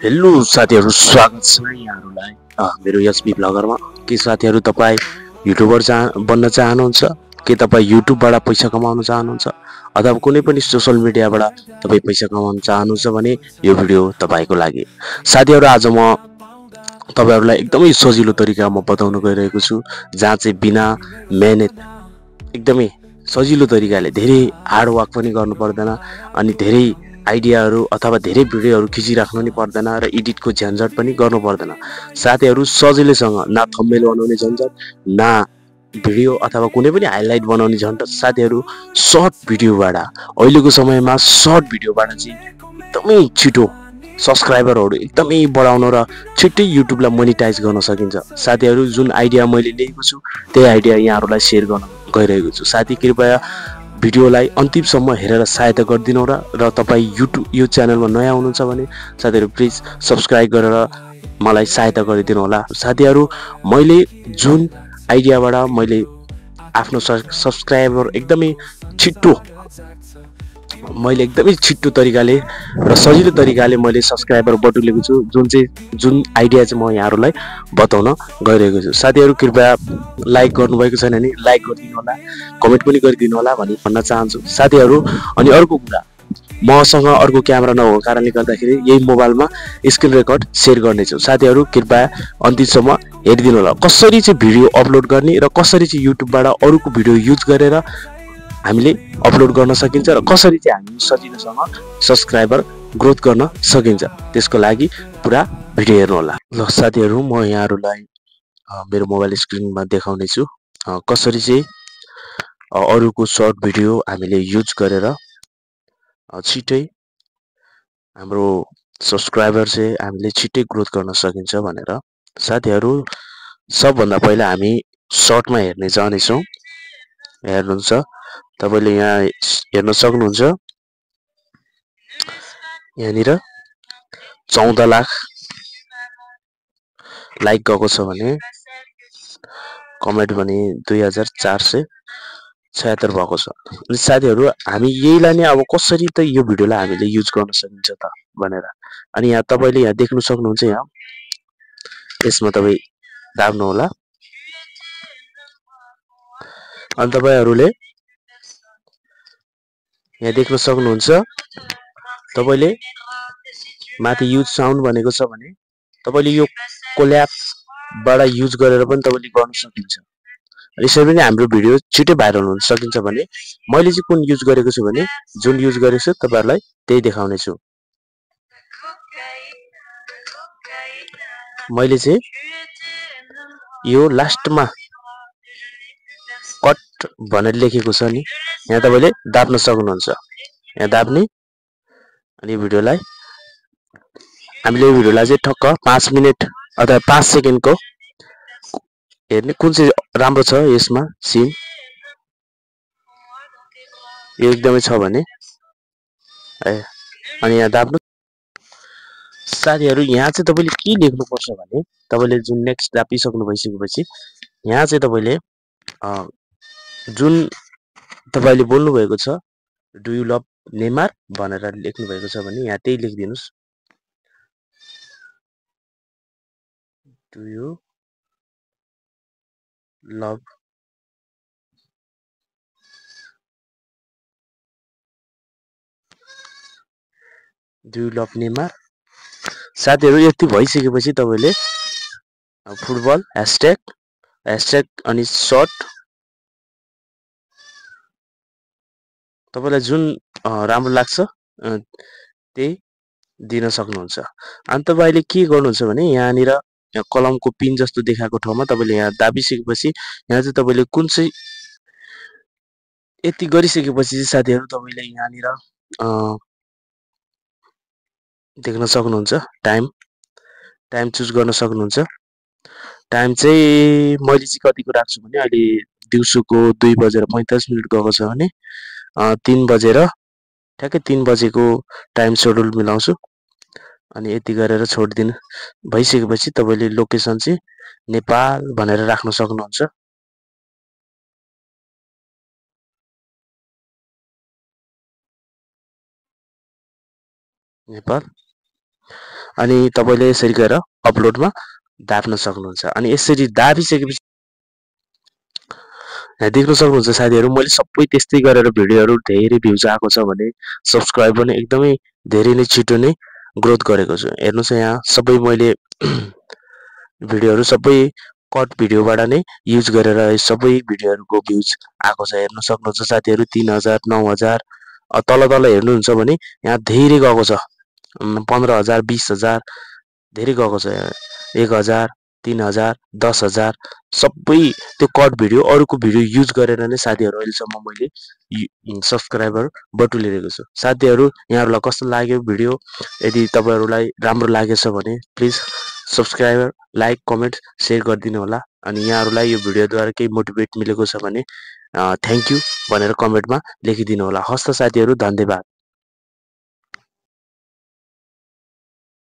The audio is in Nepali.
हेलो साथीहरू, स्वागत छ यहाँहरूलाई मेरो एसबी ब्लगरमा। के साथीहरू तपाईँ युट्युबर बन्न चाहनुहुन्छ? के तपाईँ युट्युबबाट पैसा कमाउन चाहनुहुन्छ अथवा कुनै पनि सोसल मिडियाबाट तपाईँ पैसा कमाउन चाहनुहुन्छ भने यो भिडियो तपाईँको लागि। साथीहरू, आज म तपाईँहरूलाई एकदमै सजिलो तरिकामा बताउन गइरहेको छु, जहाँ चाहिँ बिना मेहनत एकदमै सजिलो तरिकाले धेरै हार्डवर्क पनि गर्नु पर्दैन अनि धेरै आइडियाहरू अथवा धेरै भिडियोहरू खिचिराख्नु नि पर्दैन र एडिटको झन्झट पनि गर्नु पर्दैन। साथीहरू, सजिलैसँग न थम्बनेल बनाउने झन्झट, न भिडियो अथवा कुनै पनि हाइलाइट बनाउने झन्झट। साथीहरू, सर्ट भिडियोबाट अहिलेको समयमा सर्ट भिडियोबाट चाहिँ एकदमै छिटो सब्सक्राइबरहरू एकदमै बढाउन र छिट्टै युट्युबलाई मोनिटाइज गर्न सकिन्छ। साथीहरू, जुन आइडिया मैले लिएको छु त्यही आइडिया यहाँहरूलाई सेयर गर्न गइरहेको छु। साथी, कृपया भिडियोलाई अन्तिमसम्म हेरेर सहायता गरिदिनु र तपाईँ यो च्यानलमा नयाँ हुनुहुन्छ भने साथीहरू प्लिज सब्सक्राइब गरेर मलाई सहायता गरिदिनु होला। साथीहरू, मैले जुन आइडियाबाट मैले आफ्नो सब्सक्राइबर एकदमै छिट्टो तरिकाले र सजिलो तरिकाले मैले सब्सक्राइबर बटुलेको छु, जुन आइडिया चाहिँ म यहाँहरूलाई बताउन गइरहेको छु। साथीहरू, कृपया लाइक गर्नुभएको छैन भने लाइक गरिदिनु होला, कमेन्ट पनि गरिदिनु होला भन्न चाहन्छु। साथीहरू, अनि अर्को कुरा, मसँग अर्को क्यामेरा नभएको कारणले गर्दाखेरि यही मोबाइलमा स्क्रिन रेकर्ड सेयर गर्नेछु। साथीहरू, कृपया अन्तिमसम्म हेरिदिनु होला कसरी चाहिँ भिडियो अपलोड गर्ने र कसरी चाहिँ युट्युबबाट अरूको भिडियो युज गरेर हामीले अपलोड गर्न सकिन्छ र कसरी चाहिँ हामी सजिलोसँग सब्सक्राइबर ग्रोथ गर्न सकिन्छ। त्यसको लागि पुरा भिडियो हेर्नु होला। ल साथीहरू, म यहाँहरूलाई मेरो मोबाइल स्क्रिनमा देखाउने छु कसरी चाहिँ अरूको सर्ट भिडियो हामीले युज गरेर छिट्टै हाम्रो सब्सक्राइबर चाहिँ हामीले छिट्टै ग्रोथ गर्न सकिन्छ भनेर। साथीहरू, सबभन्दा पहिला हामी सर्टमा हेर्ने जानेछौँ। हेर्नुहुन्छ, तपाईँले यहाँ हेर्न सक्नुहुन्छ, यहाँनिर 14 लाख लाइक गएको छ भने कमेन्ट भने 2476 भएको छ। अनि साथीहरू, हामी यहीलाई नै अब कसरी त यो भिडियोलाई हामीले युज गर्न सकिन्छ त भनेर। अनि यहाँ तपाईँले यहाँ देख्न सक्नुहुन्छ, यहाँ यसमा तपाईँ दाब्नु होला। अनि तपाईँहरूले यहाँ देख्न सक्नुहुन्छ, तपाईँले माथि युज साउन्ड भनेको छ भने तपाईँले यो कोल्याबबाट युज गरेर पनि तपाईँले गर्न सकिन्छ। यसरी पनि हाम्रो भिडियो छिटै भाइरल हुन सकिन्छ। भने मैले चाहिँ कुन युज गरेको छु भने जुन युज गरेको छु तपाईँहरूलाई त्यही देखाउने छु। मैले चाहिँ यो लास्टमा कट भनेर लेखेको छ नि, यहाँ तपाईँले दाब्न सक्नुहुन्छ। यहाँ दाब्ने अनि भिडियोलाई हामीले यो भिडियोलाई चाहिँ ठक्क 5 मिनट अथवा 5 सेकेन्डको हेर्ने कुन चाहिँ राम्रो छ यसमा सिन यो एकदमै छ भने अनि यहाँ दाब्नु। साथीहरू, यहाँ चाहिँ तपाईँले के लेख्नुपर्छ भने तपाईँले जुन नेक्स्ट दाबिसक्नु भइसकेपछि यहाँ चाहिँ तपाईँले जुन तपाईँले बोल्नुभएको छ डु यु लभ नेमार भनेर लेख्नु भएको छ भने यहाँ त्यही लेखिदिनुहोस्। Do you love Neymar. साथीहरू, यति भइसकेपछि तपाईँले फुटबल ह्यासट्याग अनि सर्ट तपाईँलाई जुन राम्रो लाग्छ त्यही दिन सक्नुहुन्छ। अनि तपाईँले के गर्नुहुन्छ भने यहाँनिर कलमको पिन जस्तो देखाएको ठाउँमा तपाईँले यहाँ दाबिसकेपछि यहाँ चाहिँ तपाईँले कुन चाहिँ यति गरिसकेपछि चाहिँ साथीहरू तपाईँले यहाँनिर देख्न सक्नुहुन्छ, टाइम चुज गर्न सक्नुहुन्छ। टाइम चाहिँ मैले चाहिँ कतिको राख्छु भने अहिले दिउँसोको 2:45 गएको छ भने 3 बजेर ठ्याक्कै 3 बजेको टाइम सेड्युल मिलाउँछु। अनि यति गरेर छोडिदिनु भइसकेपछि तपाईँले लोकेसन चाहिँ नेपाल भनेर राख्न सक्नुहुन्छ। नेपाल अनि तपाईले यसरी गरेर अपलोडमा दाब्न सक्नुहुन्छ। अनि यसरी दाबिसकेपछि यहाँ देख्न सक्नुहुन्छ साथीहरु, मैले सबै त्यस्तै गरेर भिडियोहरु धेरै भ्युज आएको छ भने सब्स्क्राइब पनि एकदमै धेरै नै छिटो नै ग्रोथ गरेको छु। हेर्नुस् यहाँ सबै मैले भिडियोहरु सबै कट भिडियोबाट नै युज गरेर सबै भिडियोहरुको भ्युज आएको छ। हेर्न सक्नुहुन्छ साथीहरु 3000 9000 तल तल हेर्नुहुन्छ भने यहाँ धेरै गएको छ। 15000 20000 धेरै गएको छ। 1000 3000 10000 सबै त्यो कट भिडियो अरूको भिडियो युज गरेर नै साथीहरु अहिलेसम्म मैले सब्स्क्राइबर बटुलिरहेको छु। साथीहरु यहाँहरुलाई कस्तो लाग्यो भिडियो? यदि तपाईहरुलाई राम्रो लागेछ भने please subscribe, like, comment, share गरिदिनु होला। अनि यहाँहरुलाई यो भिडियोद्वारा केही मोटिभेट मिलेको छ भने थ्यांक यू भनेर कमेन्टमा लेखिदिनु होला। हस्त साथीहरु, धन्यवाद।